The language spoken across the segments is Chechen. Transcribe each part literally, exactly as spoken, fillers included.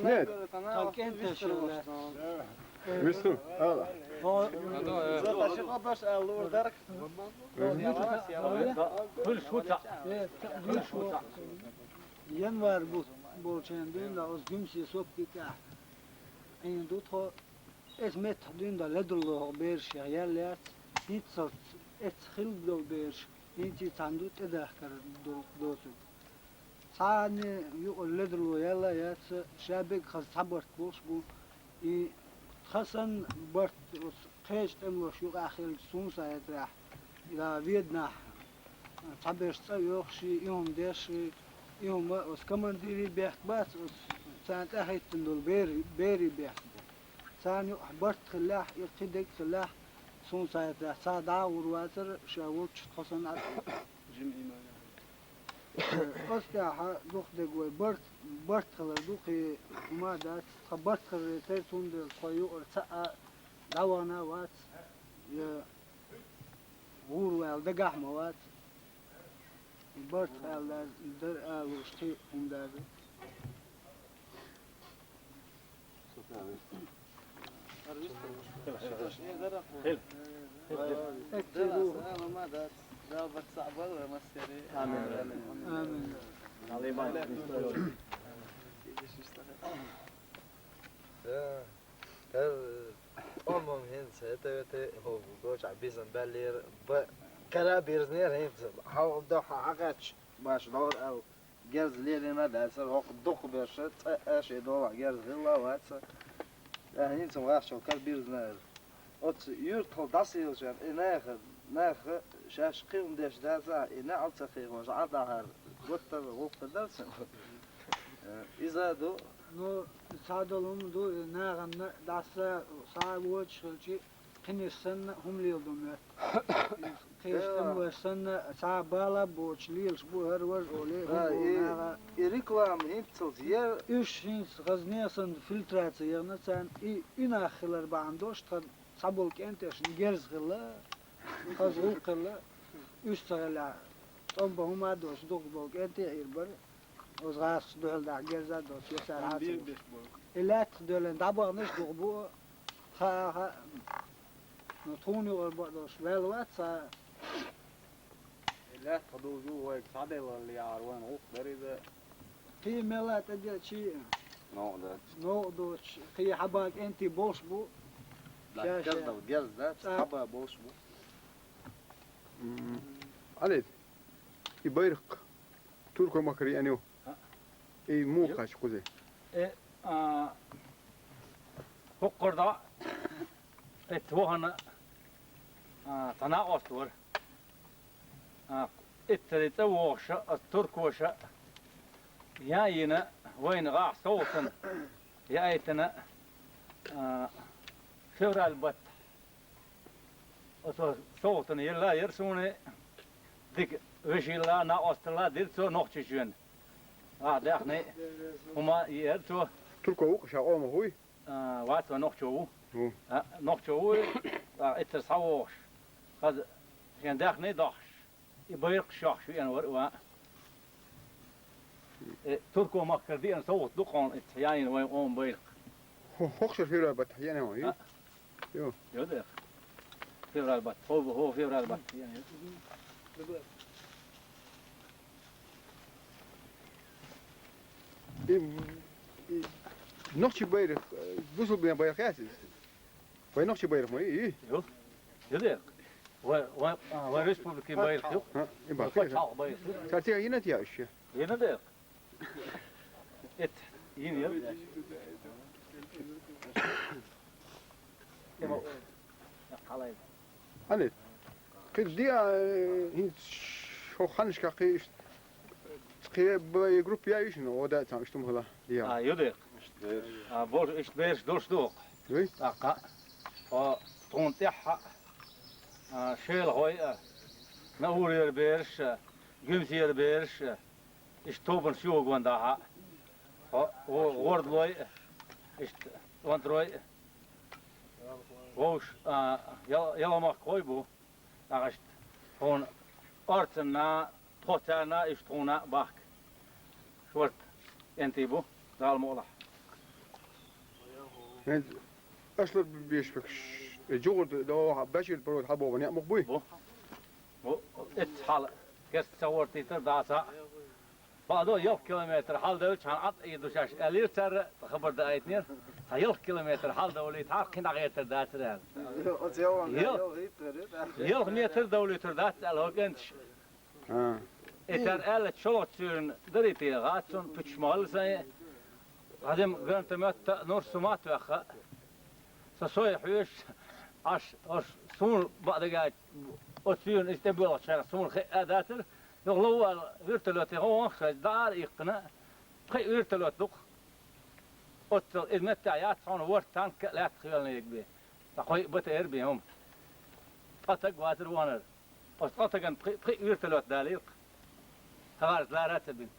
Нет. Вису, ала. Хулш ву цхьа. Январь бутт болчеран дуьйна оцу Гуьмсе сопка тӀехь Ӏийна ду тхо. Иза меттах дуьйна ледарло хӀокху берашех яьлла яц, хӀинццалц эцна хилла долу бераш, хӀинца а цхьаьна ду тӀедахкар долу доцург. Цхьанна юкъара ледарло яьлла а яц, ша бегга хаза цхьа барт болуш бу. И тхан санна барт оцу кхечу тӀемалошна юкъахь хиллачу суна сан хетарехь, я Веданахь цхьаберш цӀа а йохуш, и хӀума деш, и хӀума оцу командирийн бехк бац, оцу царна тӀехӀиттина долу бер-, берийн бехк бу. Царна юкъахь барт хиллехь, и кхин дерг а хиллехь, суна сан хетарехь, цхьа а дӀа а гӀур вацара, ша волчу тхо санна а. Оцу тӀехь дукха дерг вай барт, барт хилар ду, кхин хӀума а дац, тхан барт хиларе терра, цундела тхо юкъара цхьа а дӀавахана а вац, я гӀур ваьлла дагахь а ма вац. Барт аьлла дара алуш кхин а хӀума дара. Амин. Амин. ХӀара тӀом хӀинца хӀета-вета хӀокху гочахь бизина баьллера, бан кара а бирзинера хӀинца, хьалха дуьхьа хьакхаьчча, баш лора аьлла, герз лелийна а дацара, хӀокху дукхахберш цкъа а шен долахь герз хилла а вацара. ТӀаккха хӀинца вахчалла кара бирзинера. Оцу юьртахула дӀасаелчарна и наха, наха шаьш кхин хӀума деш дацахь, и неӀалт ца кхехьош, Ӏа дахьара гуттар а гӀуллакх дара цуьнан. Иза а ду. Ну, цхьа долу хӀума ду, и нахана дӀаса схьа а воцуш хилчи, кхиниш санна хӀума леладо моьтту. Кхечу тӀемалойх санна, цхьа а бала а боцуш лелаш бу хӀара важа олий, хӀума боху наха. И реклама хӀинццалц яра. Уьш хӀинца хаза нехан санна фильтраци яхна царна, и, и нах хилар бахьана долуш тхан цхьаболу кӀенташна герз хилла, хаза гӀуллакх хилла. Уьш ца хилла, тӀом бан хӀума а доцуш, дукхахболу кӀентий а хир бара. Оцу гӀазкхашна дуьхьал дахьа герз а доцуш, я цара хьан а ца гуш. И лаьттах доьллина дӀабаханарш а дукха бу, хаа, хаа. Ну, тхуна юкъара бакъдолуш ваьлла вац цхьа а. И лаьттах дузу вайга схьаделлал яхьара вайн гӀуллакх дара иза. Кхин мелла а тӀедеачи, новкъа доцуш, кхин хьаба кӀентий болуш бу. Ша-ша. Герз дала, герз дац, цӀа- хьаба болуш бу. М, Ӏалит, и байракх турко-махкара еана ю. А? И муха кхаьчна кхуза? Э, а, хӀокхура дӀа, эцца вахана, а, цхьа накъост вара. А, эццара цӀа вогӀуша, аса туркоша, яйина, вайна гӀахь совгӀатана яийтина, а, февраль баттахь. Оцо совгӀатана елла яра суна, дика вешилла, накъосталла дира цо Нохчийчоьнна. ГӀахь даьхни, хӀума а еара цо. Турко ву-кх ша къомах вуй? А, вац, ван нохчо ву. Ву. А, нохчо ву, а, эццара схьавогӀуш. Хаза шен даьхни дохьуш. И байракх шохьуш веана вара ван. Э, турко-махкара деана совгӀат ду хьуна, эцца яйна вайн къоман байракх. ХӀо-, хӀокху шарахь февраль баттахь еана хьуна, ю? А. Ю. Ю дера. Февраль баттахь, хӀо, хӀо февраль баттахь еана ю. И, и нохчийн байракх, э, бусулба байракх яц иза? Вай нохчийн байракх ма ю и? Ю. Ю дера. Вай, вай, а, вай республикин байракх ю. ХӀа, и баккхий. Вай пачхьалкхан байракх ю. Цара цигахь йина те уьш? Йина дера. Эт, йина ю. Ани, кхин де, э, хӀинца хӀокху ханнашкахь кхин иштта, кхин б-, группа яй шуна, ода а цхьаъ иштта хӀума хила де. А, ю дера. А, бо-, иштта бераш долуш ду хӀокху. Дуй? ТӀаккха, хьо, тхуна тӀаьхьа, а, шелахой а, Наурера бераш а, Гуьмсера бераш а, иштта тобанаш йогон дахьа. Хьо, гӀо-, гӀордалой а, иштта онтрой а. Вовш, а, ял-, ялхамахкахой бу. Агашт. Тхуна орцанна, тхо царна, иштта тхуна бахка. Шорта энтий бу, Дала мукъалахь. ХӀинца ашлар беш бекаш, э, жугӀурда, да, баьширта парод хьабогӀу некъ мукъа буй? Бу. Бу, эццахьала керста ца гӀортийтар дацахь. Бакъдо, ялх километр хьалдевлча хьан Ӏад Ӏийр ду шаьш, аьллера цара, хабар даийтинера, цхьа ялх километр хьалдовлийтахьара, кхин дӀагӀертар дацара аьлла. Оцу ялхана Ял-, ялх иттар ду, тӀаккха. Ялх метр довлийтар дац аьлла хӀокху кӀенташа. А. И цара аьллачу шолгӀачу суьйранна дарий те, гӀаццун пуьташ ма хилла сайн, хьадим гранатомётта а, нурс хӀума а тоьхна. Со сой хьоьжуш, Ӏаш, ош суна бакъдерг аьлча, оцу суьйранна иза тӀебоьлхучу хенахь суна хиъна а дацара, юха ловвала вертолёте гӀо вахаш вайца дӀа ара иккхина, пхи вертолёт ду-кх. Оццул иза меттехь яц хьуна ворхӀ танк а лаьтта хевлна ерг бен. Цхьа кхо а БТР бен хӀума. Ткъа стаг вацара ваханара. Оцу ткъа стагана пхи, пхи вертолёт далийра-кх. ХӀара лара а ца бина.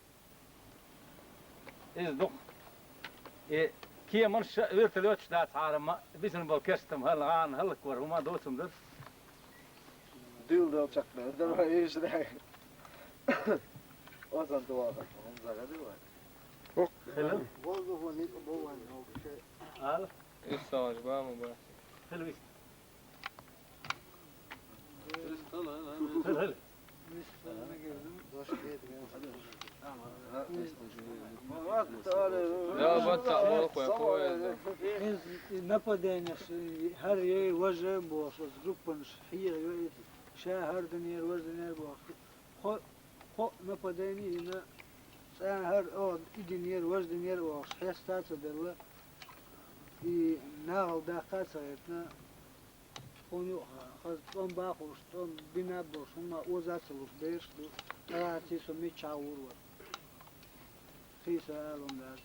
Иза ду-кх. И кеманаш а, вертолёташ а дацахьара, ма бисина болу керстам хӀалла гӀана хӀаллаквар хӀума доцам дара. Дуьйла дала чекхдала, давай, иштта дай. Оцан тӀе ваха, хӀума загӀа ду вай. Ох. Хила. Воздухо ницкъ бу вайн, хӀокху шайн. Ала? Исс сагӀаш бан ма бан. Хила вист. Хила, хила. Иза нападенеш, хӀара ей, важа бохуш, оцу группанаш хьеха йо иза, ша хӀара динера, важа динера бохуш. Кхо, кхо нападени йина, цӀа хӀара оха и динера, важа динера бохуш, хьеста а ца делла, и нахала даккха а ца гӀертина. Тхуна юкъахь хаза тӀом бахуш, тӀом бина а болуш, хӀумма оза а ца луш бераш а ду, тӀаккха со миччахьа вур вара. Хийса алун дац.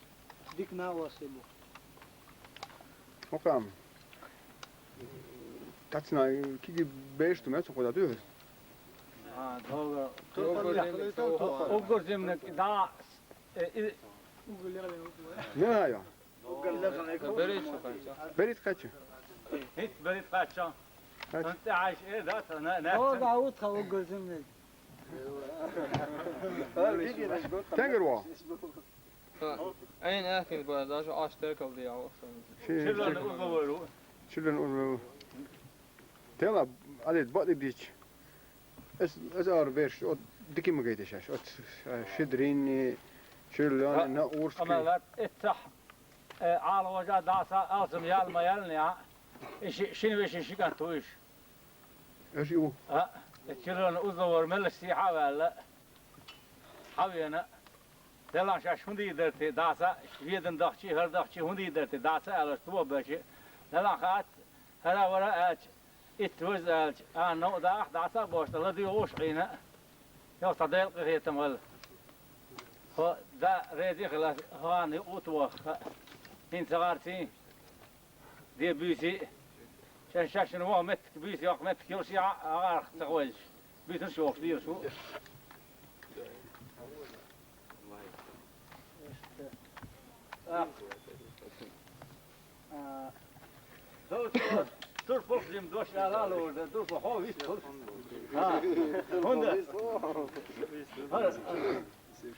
Дика накъостий бу. Мукъам. Тацна киги бераш ду меца кху да дуьхьа? А, дога. Уггар зимниг да, э, и- Мила йо? Берит кхача. ХӀинца берит кхача. ХӀинца тӀаьхьа иш э дац, на, на. Ога утха уггар зимниг. Тенгар во. Айн ахин ба, даже аш текал ди ал. Ши. Чилан уггар войру. Чилан уггар. Тела, алит бади дич. Эс, эс ар берш, от дики ма гайта шаш. От, э, шидрини, чилан, на урски. Амалат, эццахь. Э, Ӏала вожа даса алсам ял ма ялни, а? И ши-, шин вешин ши кӀант вуйш. Эш ю. А, э, чилан узловар мелаш сиха ваьлла. Хьавена. Делан шаш хӀун дийр дара те даса, ведан дахчи, хӀара дахчи хӀун дийр дара те даса, аьллаш, тобачи. Делан хац, хӀара вара аьлча, итт ваза аьлча, а, нов дахь, даса а бошта, ладуьйгӀуш Ӏийна. Йо, сан Дела къинхетам вала. Хьо да реза хила, хьан юкъа ваха. ХӀинца гӀарций? Де буьйси. Шен шашна вон меттиг буьйси, йоккха меттиг йолуш, я гӀарах ца гӀойзаш. Буьйсанаш йохуш дийраш ву. А, турпалх жим дош ала ловр да, турпалх хьо вист хул. А, хӀунда? ХӀара,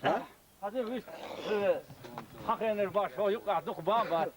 а? Хьажа вист, э, хьан хенар баш хьо юкъахь дукха бан бац.